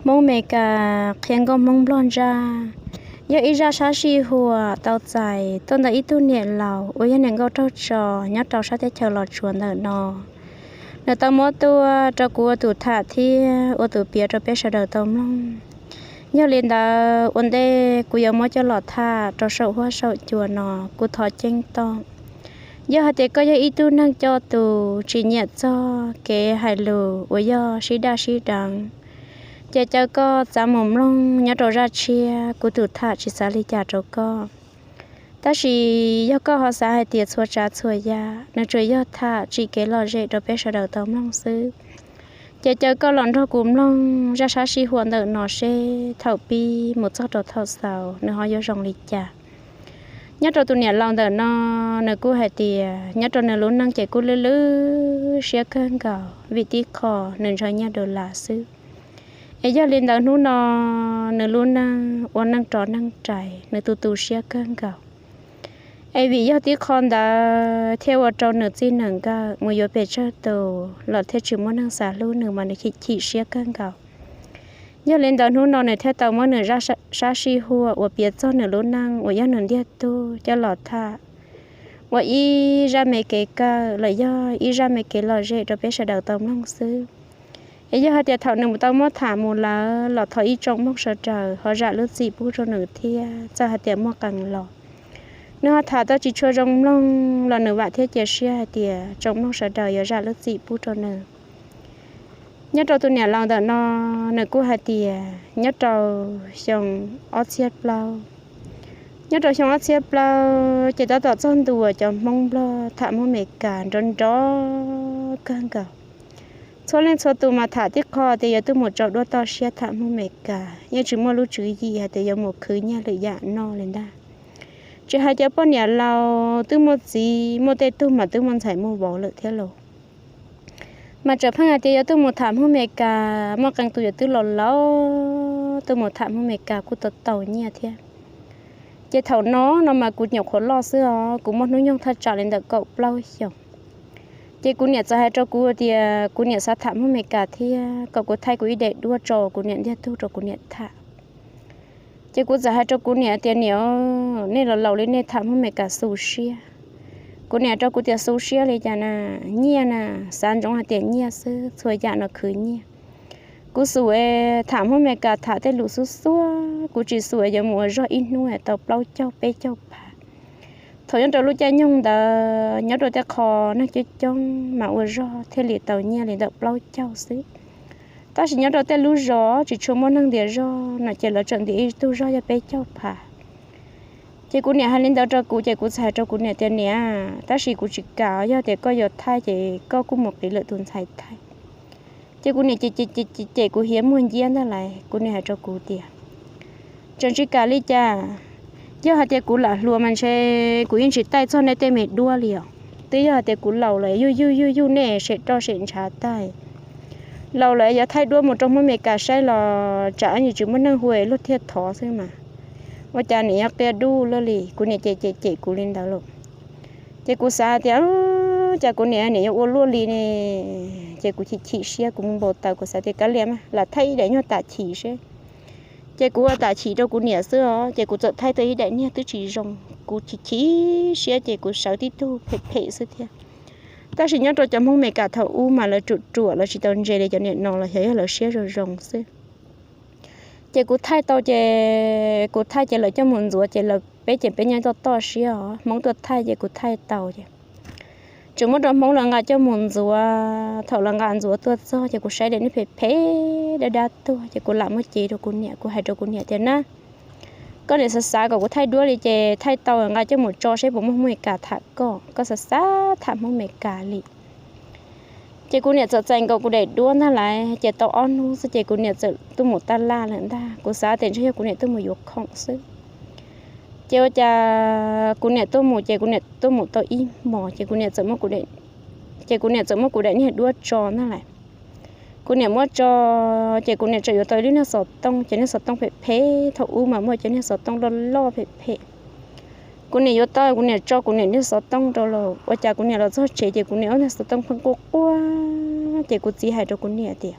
Hmoob Mes Kas qhia nkauj Hmoob Nplog ntsaj, yog ib zaj sab sij huam tau txais tuaj ntawm ib tug niam laus uas yog niam nkauj raug tso nyob rau sab teb chaws Los Tsuas ntawm no. Nws tau muab tuaj rau kuv ua tus tham thiab ua tus piav rau peb sawv daws tau mloog. Yog li ntawd ua ntej kuv yuav muab coj los tham rau saum huab saum cua no, kuv thov ceeb toom. Yog hais tias koj yog ib tug neeg coj tus tsis nyiam txog kev hais lus uas yog sib daj sib deev, ces caw koj txav mus mloog nyob rau zaj tshiab, kuv tus tham tsis xav li cas rau koj. Tab sis yog koj ho xav hais tias txhua tsav txhua yam nws tsuas yog tham tsim kev lom zem rau peb sawv daws tau mloog xwb, ces caw koj los nrog kuv mloog zaj sab sij huam ntawm no seb thaum pib mus txog rau thaum xaus nws ho yuav zoo li cas. Nyob rau tus niam laus ntawm no, nws kuj hais tias nyob rau nws lub neej ces kuj lwj lwj siab kawg nkaus vim tib qho nws ntshaw nyiaj dollar xwb. Es yog li ntawd hnub no nws lub neej ua neej rov neej rais, nws tu tu siab kawg nkaus. Es vim yog tib qho ntawd thiaj ua rau nws txij nws nkawm mus yuav pes tsawg tus los thiaj tsis muaj neeg xav hlub nws mas nws chim chim siab kawg nkaus. Yog li ntawd hnub no nws thiaj tau muab nws zaj sab sij huam uas piav txog nws lub neej uas yog nws ntiag tug coj los tham ua ib zaj me kev kawm los yog ib zaj me kev lom zem rau peb sawv daws tau mloog xwb. Es yog hais tias thaum nws tau muab tham mus lawm los thov ib tsoom mloog sawv daws ho zam lub txim pub rau nws thiab, txawm hais tias muaj qee los nws ho tham tau tsis tshua zoo mloog los nws vam thiab cia siab hais tias tsoom mloog sawv daws yuav zam lub txim pub rau nws. Nyob rau tus niam laus ntawm no, nws kuj hais tias nyob rau xyoo ob txhiab plaub, nyob rau xyoo ob txhiab plaub ces tab tom txog ntua cov Hmoob Nplog tham Hmoob Mes Kas nrov nrov kawg nkaus. Txhua leej txhua tus mas tham tib qho tias yuav tuaj mus tso duab toj siab tham Hmoob Mes Kas, yeej tsis muaj lub tswv yim hais tias yuav mus khwv nyiaj lwm yam noj li ntag. Tsis hais cov poj niam laus twb muaj txiv muaj tej tug mas twb muaj ntxhais muaj vauv lawm thiab los mas tseem pheej hais tias yuav tuaj mus tham Hmoob Mes Kas, muaj qee tus yuav twb laus laus tuaj mus tham Hmoob Mes Kas kuj tau tau nyiaj thiab. Ces thaum no no mas kuv nyuam qhuav loj xwb os, kuv muaj hnub nyoog thaj tsam li ntawm kaum plaub xyoos. Ces kuv niam txawm hais rau kuv tias kuv niam xav tham Hmoob Mes Kas thiab kom kuv thaij kuv ib daim duab tso kuv niam ntiag tug rau kuv niam tham. Ces kuv txawm hais rau kuv niam tias niam, nej los laus li nej tham Hmoob Mes Kas xu siab. Kuv niam rau kuv tias xu siab li cas na, nyiaj na, xav ntsoov hais tias nyiaj xwb, txhua yam no khwv nyiaj. Kuv xum tham Hmoob Mes Kas tham tej lus xub xuab, kuv tsis xum yuav mus ua zog ib hnub tau plaub caug peb caug phav. Thaum nyob rau lub caij nyoog ntawd nyob rau tej qho neeg coob coob mas ua zog thiaj li tau nyiaj li ntawm plaub caug xwb. Tab sis nyob rau tej lub zos tsis tshua muaj neeg ntiav zog no ces lawv tseem ntiav ib tug zog yog peb caug phav. Ces kuv niam hais li ntawd rau kuv ces kuv txawm hais rau kuv niam tias niam, tab sis kuv tsis kam, yog tias koj yuav thaij ces koj kuj mus qiv lwm tus ntxhais thaij. Ces kuv niam cem cem cem kuv hiav muag nciab ntag lauj, kuv niam hais rau kuv tias tseem tsis kam li cas, yog hais tias kuv lam hluas mas ntshe kuv yeej tsis taij txog nej tej me duab li os. Twb yog hais tias kuv laus lawm yuj yuj yuj yuj nej sem roj sem ntshav tag, laus lawm yuav thaij duab mus rau Hmoob Mes Kas saib los tsam ib tsis muaj neeg hu luag thiaj thov xwb mas. Ua cas niam yuav qia dub luaj li, kuv niam cem cem cem kuv li ntawd lauj. Ces kuv xav tias cas kuv niam niam yuav ua luaj li ne. Ces kuv chim chim siab kuv mus npau taws, kuv xav tias kav liam mas lam thaij ib daim nyuag tam chim seb. Ces kuv ua tam chim rau kuv niam xwb os, ces kuv txawm thaij tau ib daim niag twb tsis zoo, kuv chim chim siab ces kuv sawv tib tug phem phem xwb thiab. Tab sis nyob rau cov Hmoob Mes Kas thaum ub mas lawv ruam ruam, lawv tsis tau ntse li cov niam no los xyov yog lawv siab zoo zoo xwb. Ces kuv thaij tau ces kuv thaij ces lawv coj mus ntxuav ces lawv, peb ces peb nyob toj toj siab os, Hmoob tuaj thaij ces kuv thaij tau ces tseem muab rau Hmoob lawv nqa coj mus ntxuav. Thaum lawv nqa ntxuav tuaj txog ces kuv saib daim niag phem phem dab dab tuag ces kuv lam muab cev rau kuv niam, kuv hais rau kuv niam tias na, koj niam xav xav kom kuv thaij duab li ces thaij tau nqa coj mus tso seb puas muaj Hmoob Mes Kas tham koj, koj xav xav tham Hmoob Mes Kas li. Ces kuv niam txawm txais nkaus kuv daim duab ntag lauj, ces tau ob hnub xwb ces kuv niam txawm tuaj mus taj laj lawm ntag. Kuv xav tias ntshe yog kuv niam tuaj mus yuav khoom xwb. Ces ua cas kuv niam tuaj mus ces kuv niam tuaj mus tau ib hmos ces kuv niam txawm muab kuv daim, ces kuv niam txawm muab kuv daim niag duab tso ntag lauj. Kuv niam muab tso, ces kuv niam tseem yuav tau ib lub niag xov tooj, ces niag xov tooj phem phem, thaum ub mas muaj cov niag xov tooj loj loj phem phem. Kuv niam yuav tau, kuv niam tso kuv niam niag xov tooj rau los ua cas kuv niam los txog tsev ces kuv niam ua niag xov tooj pheej quaj quaj. Ces kuv txiv hais rau kuv niam tias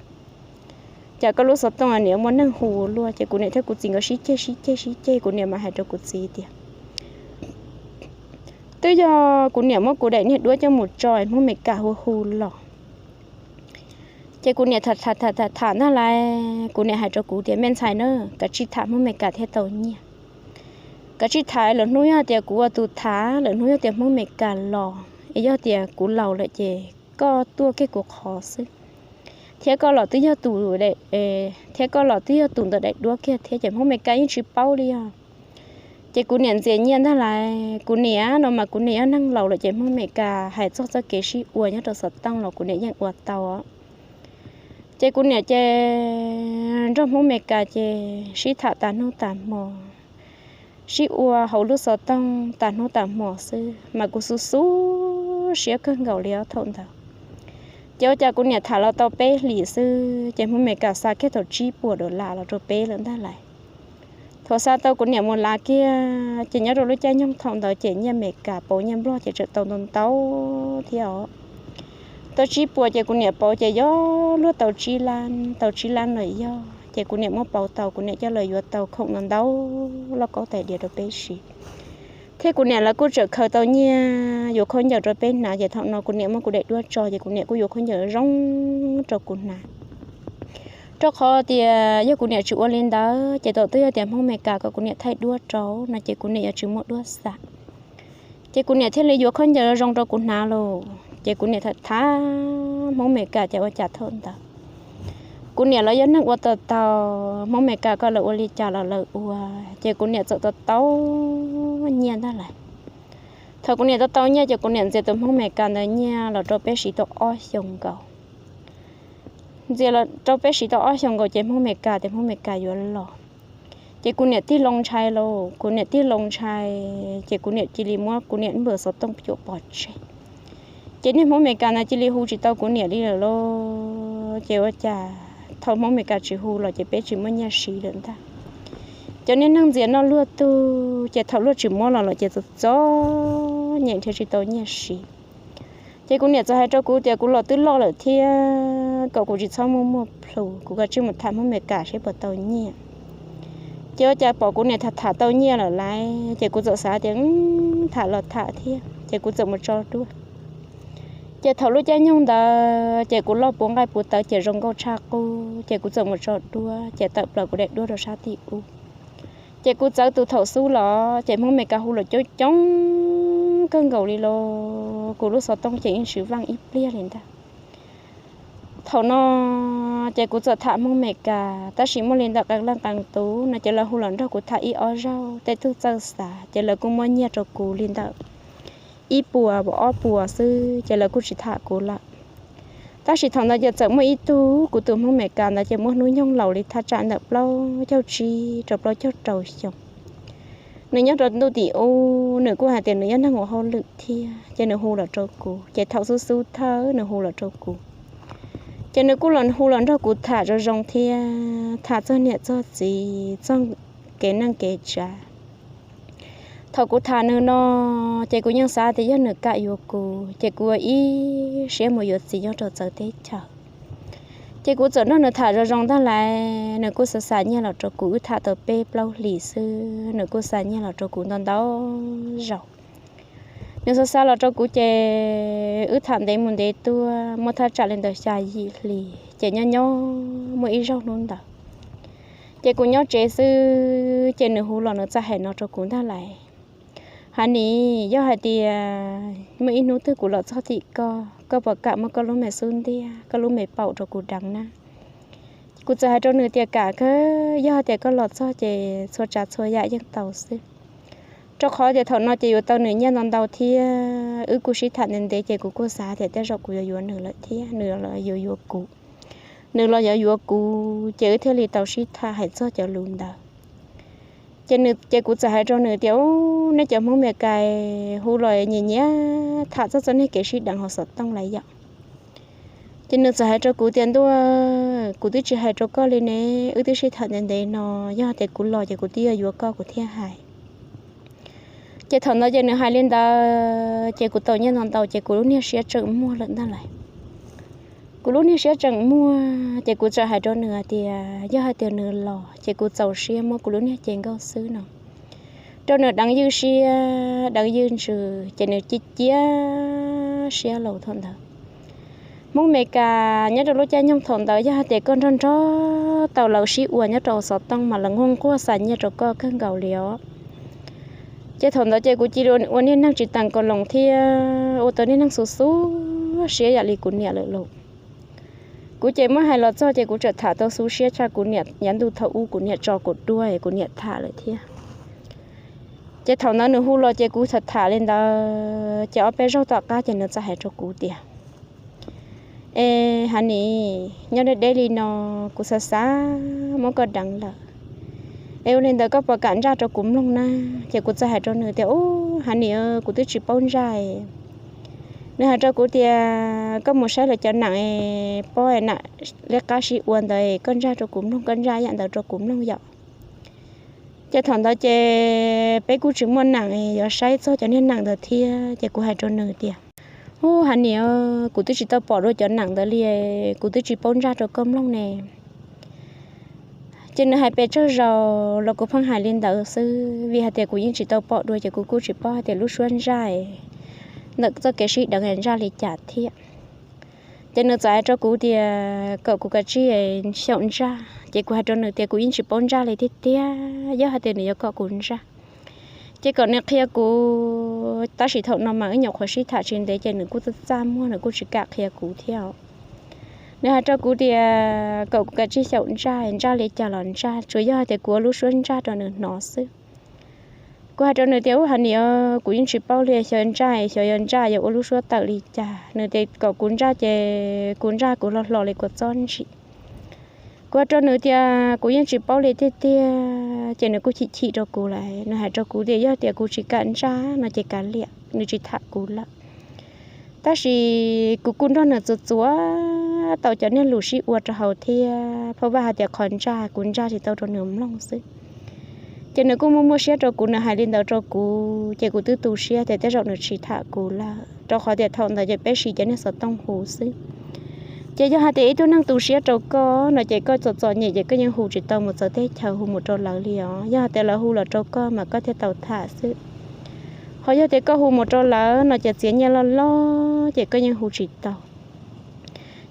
cas koj lub xov tooj niam muaj neeg hu luaj. Ces kuv niam thiab kuv txiv nkawd sib ceg sib ceg sib ceg, kuv niam mas hais rau kuv txiv tias, twb yog kuv niam muab kuv daim niag duab coj mus tso Hmoob Meskas hu hu los. Ces kuv niam tham tham tham tham ntag lais, kuv niam hais rau kuv tias, me ntxhais na, kav tsij tham Hmoob Meskas thiaj tau nyiaj. Kav tsij tham, lwm hnub yog tias kuv ua tus tham, lwm hnub yog tias Hmoob Meskas los, es yog tias kuv laus lawm ces koj tuaj kiag kuv qhov xwb. Thiab koj los twb yog tus, thiab koj los twb yog tus ntawm daim duab kiag thiab ces Hmoob Meskas yeej tsis paub li os. Ces kuv niam ntxias nyiaj ntag lais, kuv niam no mas kuv niam yog neeg laus lawm ces Hmoob Meskas hais txog txoj kev sib ua nyob rau xov tooj los kuv niam yeej ua tau. Ces kuv niam ces nrog Hmoob Meskas ces sib tham tas hnub tas hmo, sib ua hauv lub xov tooj tas hnub tas hmo xwb mas kuv xub xub siab kawg nkaus li os thaum ntawd. Ces ua cas kuv niam tham los tau peb hlis xwb ces Hmoob Meskas xa kiag tau tsib puas dollar los rau peb lawm ntag lais. Thaum xa tau kuv niam mus lav kiag ces nyob rau lub caij nyoog thaum ntawd ces nyiaj Meskas pauv nyiaj Nplog ces tseem tau ntau ntau thiab os. Tau tsib puas ces kuv niam pauv ces yog luag tau tsib lab, tau tsib lab lawm yog ces kuv niam muab pauv tau, kuv niam coj lawv yuav tau khoom ntau ntau, loj kaub tais diav rau peb siv. Thiab kuv niam lawv kuj tseem khaws tau nyiaj yuav khaub ncaws rau peb hnav ces thaum no kuv niam muab kuv daim duab tso ces kuv niam kuj yuav khaub ncaws zoo rau kuv hnav. Rau qhov tias yog kuv niam tsis ua li ntawd ces thaum twg yog tias Hmoob Meskas kom kuv niam thaij duab rau no ces kuv niam yuav tsis muaj duab xa. Ces kuv niam thiaj li yuav khaub ncaws zoo rau kuv hnav lauj. Ces kuv niam tham tham Hmoob Meskas ces ua cas thaum ntawd kuv niam lawv yog neeg ua tau tau, Hmoob Meskas kom lawv ua li cas los lawv ua. Ces kuv niam txawm tau tau nyiaj ntag lais. Thaum kuv niam tau tau nyiaj ces kuv niam ntxias tus Hmoob Meskas ntawd nyiaj los rau peb siv tau ob xyoos nkaus. Ntxias los rau peb siv tau ob xyoos nkaus ces Hmoob Meskas tias Hmoob Meskas yuav los. Ces kuv niam tig loo ntshai lauj, kuv niam tig loo ntshai, ces kuv niam cia li muab kuv niam npawb xov tooj cuam pov tseg. Ces niag Hmoob Meskas ntawd cia li hu tsis tau kuv niam li lawm lauj. Ces ua cas thaum Hmoob Meskas tsis hu los ces peb tsis muaj nyiaj siv lawm ntag. Cov niag neeg ntxias noj luag tug ces thaum luag tsis muab los lawm ces txom txom nyem nrhiav tsis tau nyiaj siv. Ces kuv niam txawm hais rau kuv tias kuv los twb loj lawm thiab kom kuv tsis txhob muaj muaj plhus, kuv kav tsij mus tham Hmoob Meskas seb puas tau nyiaj. Ces ua cas pom kuv niam tham tham tau nyiaj lawm lauj, ces kuv txawm xav tias tham los tham thiab ces kuv txawm mus tso duab. Ces thaum lub caij nyoog ntawd ces kuv loj puv nqaij puv tawv ces zoo nkauj tshaj qub ces kuv txawm mus tso duab ces tawm plaws kuv daim duab rau sab tim ub. Ces kuv txawv tus thaum xub los ces Hmoob Meskas hu los coob coob kawg nkaus li los kuv lub xov tooj ces yeej tsis vaaj ib pliag li ntag. Thaum no ces kuv txawm tham Hmoob Meskas tab sis muaj li ntawm qee leej qee tus no ces lawv hu los nrog kuv tham ib ob zaug tej tug txawj xav ces lawv kuj muab nyiaj rau kuv li ntawm ib puas ob puas xwb ces lawv kuj tsis tham kuv lawm. Tab sis thaum ntawd ces txawm muaj ib tug kuv tus Hmoob Meskas ntawd ces muaj hnub nyoog laus li thaj tsam ntawm plaub caug tsib rau plaub caug rau xyoo. Nws nyob rau ntuj tim ub, nws kuj hais tias nws yog neeg ua hauj lwm thiab ces nws hu los rau kuv ces thaum xub xub thawj nws hu los rau kuv ces nws kuj los hu los nrog kuv tham zoo zoo thiab tham txog niam txog txiv txog kev neej kev tsav. Thaum kuv tham nws no ces kuv yeej xav tias yog nws kam yuav kuv ces kuv ua ib siab mus yuav txiv nyob rau txawv teb chaws. Ces kuv txawm nrog nws tham zoo zoo ntag lais, nws kuj xav xa nyiaj los rau kuv, wb tham tau peb plaub hlis xwb nws kuj xa nyiaj los rau kuv ntau ntau zaus. Nws xav xa los rau kuv ces wb tham ntev mus ntev tuaj muaj thaj tsam li ntawm xya yim hlis ces nyob nyob muaj ib zaug hnub ntawd ces kuv nyob tsev xwb ces nws hu los nws txawm hais no rau kuv ntag lais, Hav Nis, yog hais tias muaj ib hnub twg kuv los txog tim koj, koj puas kam muab koj lub me xub ntiag koj lub me paum rau kuv deev na? Kuv txawm hais rau nws tias kam kawg, yog hais tias koj los txog ces txhua tsav txhua yam yeej tau xwb. Rau qhov tias thaum no ces yuav tau nws nyiaj ntau ntau thiab wb kuj sib tham ntev ntev ces kuv kuj xav tias tej zaum kuv yuav yuav nws lawm thiab nws los yuav yuav kuv, nws los yuav yuav kuv ces wb thiaj li tau sib tham hais txog cov lus ntawd. Ces nws, ces kuv txawm hais rau nws tias, Ub, nej cov Hmoob Meskas hu los nyias nyias tham txog txoj niag kev sib deev hauv xov tooj lawm yom. Ces nws txawm hais rau kuv tias, Ntuj, kuv twb tsis hais rau koj li ne, wb twb sib tham ntev ntev no, yog tias kuv los ces kuv twb yuav yuav koj kuv thiaj hais. Ces thaum ntawd ces nws hais li ntawd ces kuv tau nyiaj ntau ntau ces kuv lub niag siab tseem muag lawm ntag lais. Kuv lub niag siab tseem muag ces kuv txawm hais rau nws hais tias yog hais tias nws los ces kuv txaus siab muab kuv lub niag cev nkauj xwb no rau nws deev ywj siab deev ywj ntsws ces nws cia cia siab laus thaum ntawd. Hmoob Meskas nyob rau lub caij nyoog thaum ntawd yog hais tias koj nrog nrog tau lawv sib ua nyob rau xov tooj mas lawv nquag nquag xa nyiaj rau koj kawg nkaus li os. Ces thaum ntawd ces kuv cia li ua niag neeg tsis teem ko loos thiab ua tau niag neeg xu xu siab yam li kuv niam lawm lauj. Kuv ces muab hais los txog ces kuv txawm tham tau xu siab tshaj kuv niam yav ntuj thaum ub kuv niam tso kuv duab es kuv niam tham lawm thiab. Ces thaum ntawd nws hu los ces kuv tham tham li ntawd ces ob peb zaug tom qab ces nws txawm hais rau kuv tias, Es Hav Nis, nyob deb deb li no kuv xav xav muab koj deev lawm. Es ua li ntawd koj puas kam ntsaj rau kuv mloog na? Ces kuv txawm hais rau nws tias, Ub, Hav Nis, kuv twb tsis paub ntsaj. Nws hais rau kuv tias, Koj mus saib lawv cov neem es pob nam liab qab sib ua ntawd es koj ntsaj rau kuv mloog, koj ntsaj yam ntawd rau kuv mloog yom. Ces thaum ntawd ces peb kuj tsis muaj neem yuav saib txog cov niag neem ntawd thiab ces kuv hais rau nws tias, Ub, Hav Nis, kuv twb tsis tau pom dua cov neem ntawd li, kuv twb tsis paub ntsaj rau koj mloog ne. Ces nws hais pes tsawg zaus los kuv pheej hais li ntawd xwb vim hais tias kuv yeej tsis tau pom dua ces kuv kuj tsis paub hais tias lub suab ntsaj ntawm txoj kev sib deev ntsaj li cas thiab. Ces nws txawm hais rau kuv tias kom kuv kav tsij xyaum ntsaj ces kuv hais rau nws tias kuv yeej tsis paub ntsaj li tiag tiag, yog hais tias nws yuav kom kuv ntsaj ces kom nws qhia kuv, tab sis thaum no mas wb nyuam qhuav sib tham tsis ntev ces nws kuj txaj txaj muag nws kuj tsis kam qhia kuv thiab. Nws hais rau kuv tias kom kuv kav tsij xyaum ntsaj, ntsaj li cas los ntsaj, tsuas yog hais tias kuv ua lub suab ntsaj rau nws hnov xwb. Kuv hais rau nws tias, Ub, Hav Nis, kuv yeej tsis paub li, xyov ntsaj xyov yog ntsaj yuav ua lub suab tawm li cas. Nws tias kom kuv ntsaj ces kuv ntsaj kuv hlo hlo li kuv txob ntsim. Kuv hais rau nws tias kuv yeej tsis paub li tiag tiag ces nws kuj chim chim rau kuv lawm. Nws hais rau kuv tias yog tias kuv tsis kam ntsaj no ces kav liam, nws tsis tham kuv lawm. Tab sis kuv kuj nrog nws txuas txuas tau cov niag lus sib ua rau hauv thiab, phab vaj hais tias qhov ntsaj kuv ntsaj tsis tau rau nws mloog xwb. Ces nws kuj muaj muaj siab rau kuv, nws hais li ntawd rau kuv ces kuv twb tu siab tias tej zaum nws tsis tham kuv lawm, rau qhov tias thaum ntawd ces peb siv cov niag xov tooj hu xwb. Ces yog hais tias ib tug neeg tu siab rau koj no ces koj txom txom nyem ces koj yeej hu tsis tau mus txawv teb chaws hu mus rau lawv li os. Yog hais tias lawv hu los rau koj mas koj thiaj tau tham xwb. Ho yog tias koj hu mus rau lawv no ces txiav nyiaj loj loj ces koj yeej hu tsis tau.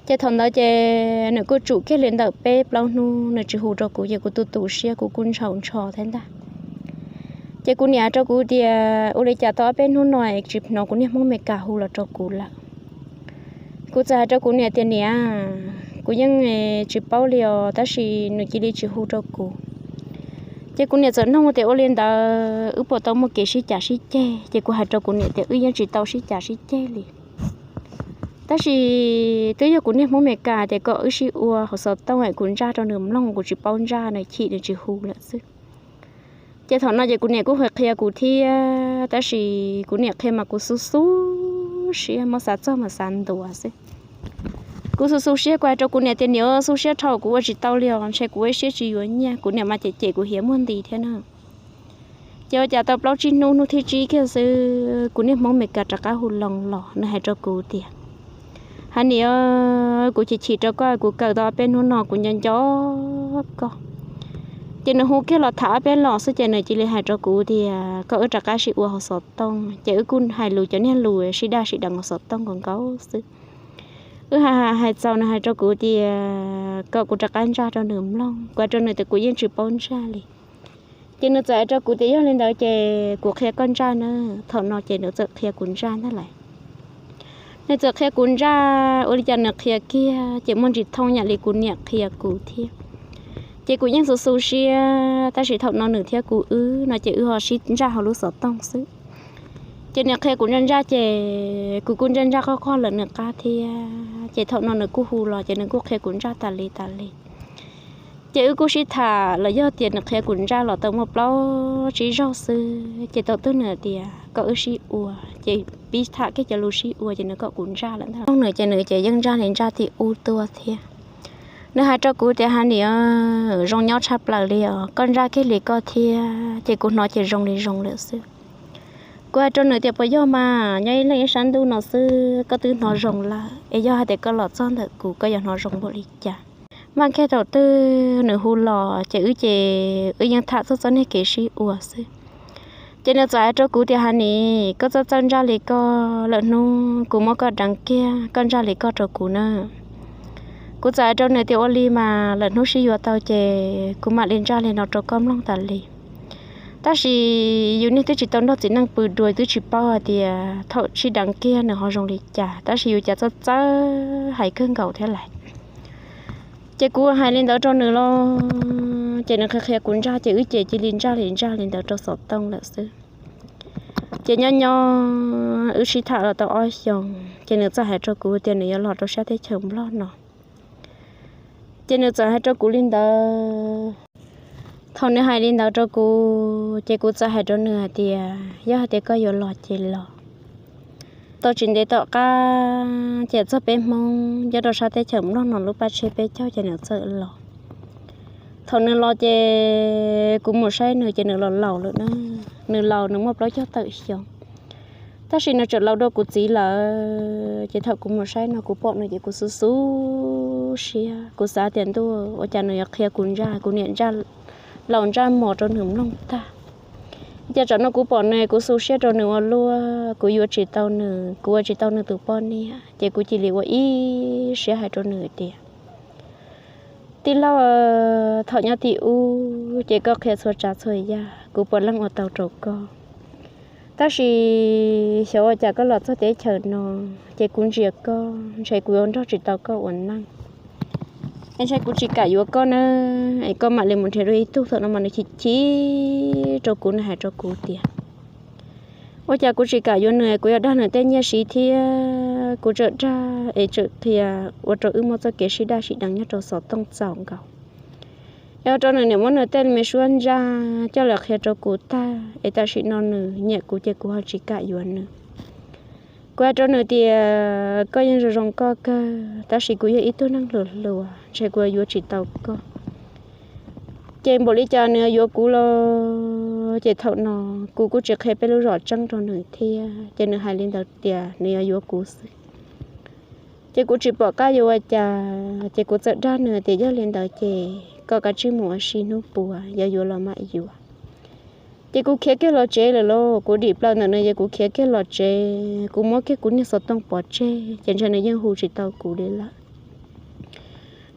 Ces thaum ntawd ces nws kuj tsum kiag li ntawm peb plaub hnub nws tsis hu rau kuv ces kuv tu tu siab kuv kuj ntshaus ntsho thiab ntag. Ces kuv niam hais rau kuv tias ua li cas tau ob peb hnub no tsis hnov kuv niag Hmoob Meskas hu los rau kuv lawm. Kuv txawm hais rau kuv niam tias niam, kuv yeej tsis paub li os tab sis nws cia li tsis hu rau kuv. Ces kuv niam txawm nug tias ua li ntawd wb puas tau muaj kev sib cav sib ceg, ces kuv hais rau kuv niam tias wb yeej tsis tau sib cav sib ceg li. Tab sis twb yog kuv niag Hmoob Meskas tias kom wb sib ua hauv xov tooj es kuv ntsaj rau nws mloog, kuv tsis paub ntsaj, nws chim nws tsis hu lawm xwb. Ces thaum no ces kuv niam kuj qhia kuv thiab, tab sis kuv niam qhia mas kuv xub xub siab, muab xav txog mas xav ntuas xwb. Kuv xub xub siab, kuv hais rau kuv niam tias niam, xub siab dhau, kuv ua tsis tau li os, ntshe kuv ua ib siab tsis yuav nyiaj. Kuv niam mas cem cem kuv hiav muag nti thiab na. Ces ua cas tau plaub tsib hnub, hnub thib tsib kiag xwb kuv niag Hmoob Meskas rov qab hu loo los, nws hais rau kuv tias, Hav Nis, kuv chim chim rau koj, kuv kawm tau ob peb hnub no kuv nco nco koj. Ces nws hu kiag los tham ob peb los xwb ces nws cia li hais rau kuv tias koj wb rov qab sib ua hauv xov tooj, ces wb kuj hais lus cov niag lus sib daj sib deev hauv xov tooj nkaus nkaus xwb. Wb hais hais txaus nws hais rau kuv tias kom kuv rov qab ntsaj rau nws mloog, kuv hais rau nws tias kuv yeej tsis paub ntsaj li. Ces nws txawm hais rau kuv tias yog li ntawd ces kuv qhia koj ntsaj na. Thaum no ces nws txawm qhia kuv ntsaj ntag lawm. Nws txawm qhia kuv ntsaj, ua li cas nws qhia kiag ces muaj ntsis thooj yam li kuv niam qhia kuv thiab. Ces kuv yeej xu xu siab, tab sis thaum no nws thiab kuv wb no ces wb ho sib ntsaj hauv lub xov tooj xwb. Ces nws qhia kuv ntsaj ntsaj ces kuv kuj ntsaj ntsaj qoj qoj lawm nws qab thiab. Ces thaum no nws kuj hu los ces nws kuj qhia kuv ntsaj tas li tas li. Ces wb kuj sib tham los yog tias nws qhia kuv ntsaj los tau muaj plaub tsib zaug xwb ces tau twg nws tias kom wb sib ua, ces pib tham kiag cov lus sib ua ces nws kom kuv ntsaj lawm ntag. Nws ces nws ces yeej ntsaj li ntsaj tim ub tuaj thiab. Nws hais rau kuv tias Hav Nis, zoo nyob tshaj plaws li os, koj ntsaj kiag li koj thiab ces kuv hnov ces zoo li zoo lawm xwb. Kuv hais rau nws tias, puas yog mas nyob ib leeg ib sab ntuj no xwb koj twb hnov zoo lawm, es yog hais tias koj los txog ntawm kuv koj yuav hnov zoo npaum li cas? Maj kiag thaum twg nws hu los ces wb ces wb yeej tham txog txoj niag kev sib ua xwb. Ces nws txawm hais rau kuv tias, Hav Nis, koj txawj txawj ntsaj li koj, lwm hnub kuv muab koj deev kiag koj ntsaj li koj rau kuv na. Kuv txawm hais rau nws tias, ua li mas lwm hnub sib yuav tau ces kuv mam li ntsaj li no rau koj mloog tas li. Tab sis yus niag twb tsis tau nrog txiv neej pw dua twb tsis paub hais tias thaum sib deev kiag nws ho zoo li cas, tab sis yus cas txawj txawj hais kawg nkaus thiab lais. Ces kuv hais li ntawd rau nws los ces nws qhia qhia kuv ntsaj ces wb ces cia li ntsaj li ntsaj li ntawd rau xov tooj lawm xwb. Ces nyob nyob wb sib tham los tau ob xyoos ces nws txawm hais rau kuv tias nws yuav los rau sab teb chaws Nplog no. Ces nws txawm hais rau kuv li ntawd. Thaum nws hais li ntawd rau kuv ces kuv txawm hais rau nws hais tias, yog hais tias koj yuav los ces los. Tau tsis ntev tom qab ces txog peb Hmoob nyob rau sab teb chaws Nplog no lub paj tsheb peb caug ces nws txawm los. Thaum nws los ces kuv mus saib nws ces nws los laus lawm na. Nws laus nws muaj plaub caug tawm xyoo, tab sis nws tseem laus dua kuv txiv lawm. Ces thaum kuv mus saib no kuv pom nws ces kuv xub xub siab, kuv xav tias ntuj, ua cas nws yuav qhia kuv ntsaj, kuv niam ntsaj laus ntsaj mos rau nws mloog tag. Ces tsam no kuv pom nws kuv xu siab rau nws ua luaj, kuv yuav tsis tau nws, kuv ua tsis tau nws tus poj niam ces kuv cia li ua ib siab hais rau nws tias, tij laug, thaum nyob tim ub ces koj qhia txhua tsav txhua yam kuv puav leej ua tau rau koj. Tab sis xyov ua cas koj los txog teb chaws no ces kuv ntsia koj ntshe kuv yuav nrog tsis tau koj ua neej. Es ntshe kuv tsis kam yuav koj na, es koj mam li mus nrhiav dua ib tug. Thaum no mas nws chim chim rau kuv, nws hais rau kuv tias, ua cas kuv tsis kam yuav nws, kuv yuav dag nws tej nyiaj siv thiab kuv tseem dag es tseem qhia ua rau wb muaj txoj kev sib daj sib deev nyob rau xov tooj txaus nkaus. Yog rau nws niam muab nws tej me suab ntsaj coj los qhia rau kuv tag es tam sim no nws nyiam kuv ces kuv ho tsis kam yuav nws. Kuv hais rau nws tias koj yeej zoo zoo koj kawg, tab sis kuv yog ib tug neeg hluas hluas ntshe kuv yuav tsis tau koj. Ces npaum li cas nws yuav kuv los ces thaum no kuv kuj tsis qhia peb lub zos tseeb rau nws thiab, ces nws hais li ntawd tias nws yuav yuav kuv xwb. Ces kuv tsis pom qab yuav ua cas, ces kuv txawm dag nws tias yog li ntawd ces koj kav tsij mus ua si, hnub puas yuav yuav los mam yuav. Ces kuv khiav kiag los tsev lawm lauj, kuv dim plaws ntawm nws ces kuv khiav kiag los tsev, kuv muab kiag kuv niag xov tooj pov tseg ces ntshe nws yeej hu tsis tau kuv li lawm.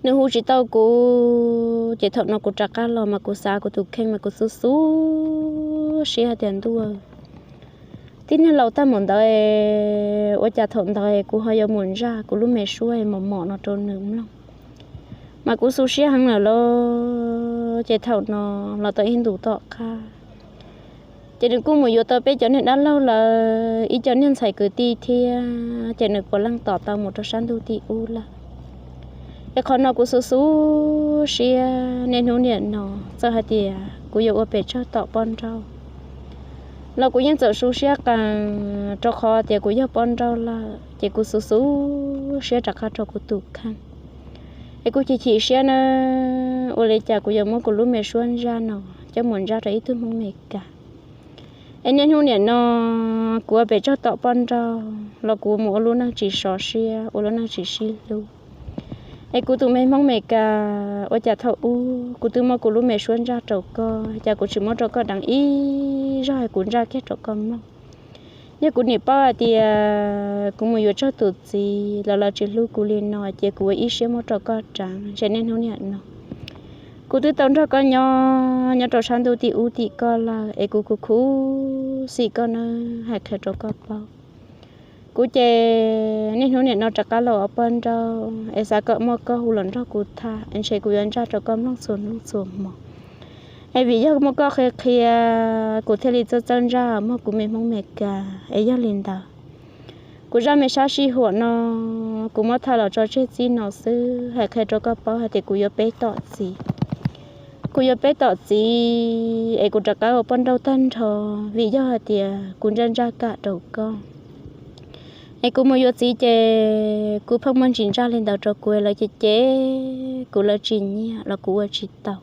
Nws hu tsis tau kuv ces thaum no kuv rov qab los mas kuv xav kuv tus kheej mas kuv xub xub siab tias ntuj, tib neeg laus tag mus ntawd ua cas thaum ntawd kuv ho yuav mus ntsaj kuv lub me suab mos mos no rau nws mloog. Mas kuv xu siab heev lawm lauj, ces thaum no los tau ib ntus tom qab ces nws kuj mus yuav tau peb cov niag dab laug lawm, ib co niag ntxhais kwv tij thiab, ces nws puav leej tos tau mus rau sab ntuj tim ub lawm. Es qhov no kuv xub xub siab, niaj hnub niam no txawm hais tias kuv yuav ua pes tsawg tom poj nrauj los kuv yeej txawm xu siab qees, rau qhov tias kuv yog poj nrauj lawm ces kuv xub xub siab rov qab rau kuv tus kheej. Es kuv chim chim siab na, ua li cas kuv yuav muab kuv lub me suab ntsaj no coj mus ntsaj rau ib tug Hmoob Mes Kas. Es niaj hnub niam no kuv ua pes tsawg tom poj nrauj los kuv mus ua lub neej tsis sov siab, ua lub neej tsis sib hlub. Es kuv tus me Hmoob Mes Kas, ua cas thaum ub kuv twb muab kuv lub me suab ntsaj rau koj, cas kuv tsis muab rau koj deev ib zaug es kuv ntsaj kiag rau koj mloog? Yog kuv niam paub hais tias kuv mus yuav tsawg tus txiv los lawv tsis hlub kuv li no ces kuv ua ib siab muab rau koj deev, ntshe niaj hnub niam no kuv twb tau nrog koj nyob, nyob rau sab ntuj tim ub tim koj lawm, es kuv khuv khuv xim koj na, hais qhia rau koj paub. Kuv ces niaj hnub niam no rov qab los ua poj nrauj, es xav kom muaj koj hu los nrog kuv tham, es ntshe kuv yuav ntsaj rau koj mloog txhua hnub txhua hmo. Es vim yog muaj koj qhia qhia, kuv thiaj li txawj txawj ntsaj muag kuv me Hmoob Mes Kas. Es yog li ntawd, kuv zaj me sab sij huam no kuv muab tham los tso tseg txij no xwb, hais qhia rau koj paub hais tias kuv yuav peb tom txiv. Kuv yuav peb tom txiv es kuv rov qab ua poj nrauj tag nrho, vim yog hais tias kuv ntsaj ntsaj kam rau koj. Es kuv mus yuav txiv ces kuv pheej muaj ntsis ntsaj li ntawd rau kuv, lawv cem cem kuv, lawv tsis nyiam los kuv ua tsis tau.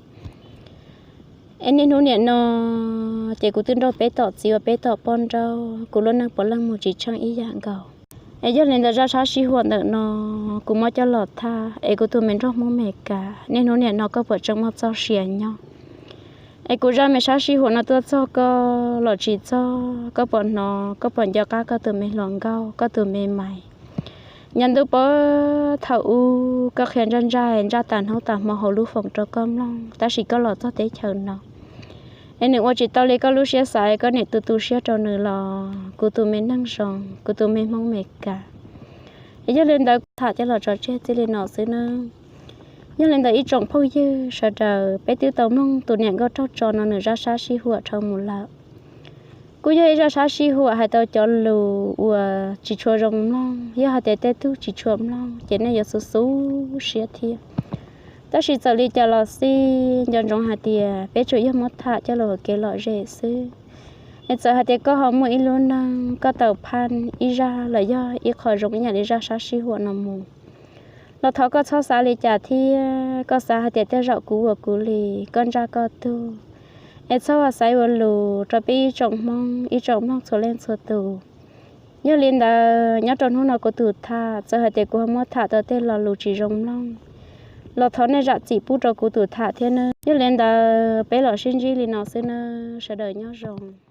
Es niaj hnub niam no ces kuv twb nrauj peb tom txiv ua peb tom poj nrauj, kuv lub neej puav leej mus tsis tsheej ib yam nkaus. Es yog li ntawd zaj sab sij huam ntawm no kuv muab coj los tham es kuv tus me nraug Hmoob Meskas, niaj hnub niam no koj puas tseem muaj txoj sia nyob? Es kuv zaj me sab sij huam no tuaj txog koj los tsis txog, koj puas hnov, koj puas nco qab koj tus me hluas nkauj, koj tus me mais? Nyob ntuj pab thaum ub koj qhia ntsaj ntsaj ntsaj tas hnub tas hmo hauv lub foom rau koj mloog, tab sis koj los txog teb chaws no es nws ua tsis tau li koj lub siab xav, koj niam tu tu siab rau nws los kuv tus me neej zoo, kuv tus me Hmoob Meskas. Es yog li ntawd tham coj los tso tseg txij li no xwb nawb. Yog li ntawd ib tsoom phooj ywg sawv daws, peb twb tau mloog tus niam nkauj raug tso no nws zaj sab sij huam dhau mus lawm. Kuj yog ib zaj sab sij huam hais tau cov lus uas tsis tshua zoo mloog, yog hais tias tej tug tsis tshua mloog ces nej yuav xub xub siab thiab. Tab sis txawm li cas los xij, nco ntsoov hais tias peb tsuas yog muab tham coj los ua kev lom zem xwb. Es txawm hais tias koj ho muaj ib lub neej koj tau phaj ib zaj los yog ib qho zoo ib yam li zaj sab sij huam no mus los thov koj txhob xav li cas thiab, koj xav hais tias tej zaum kuv ua kuv li, koj ntsaj koj tug. Es txhob xaiv ua lus rau peb ib tsoom Hmoob ib tsoom mloog txhua leej txhua tus. Yog li ntawd nyob rau hnub no kuv tus tham, txawm hais tias kuv ho muab tham tau tej lo lus tsis zoo mloog los thov nej zam txim pub rau kuv tus tham thiab nawb. Yog li ntawd peb los sib ntsib li no xwb nawb, sawv daws nyob zoo.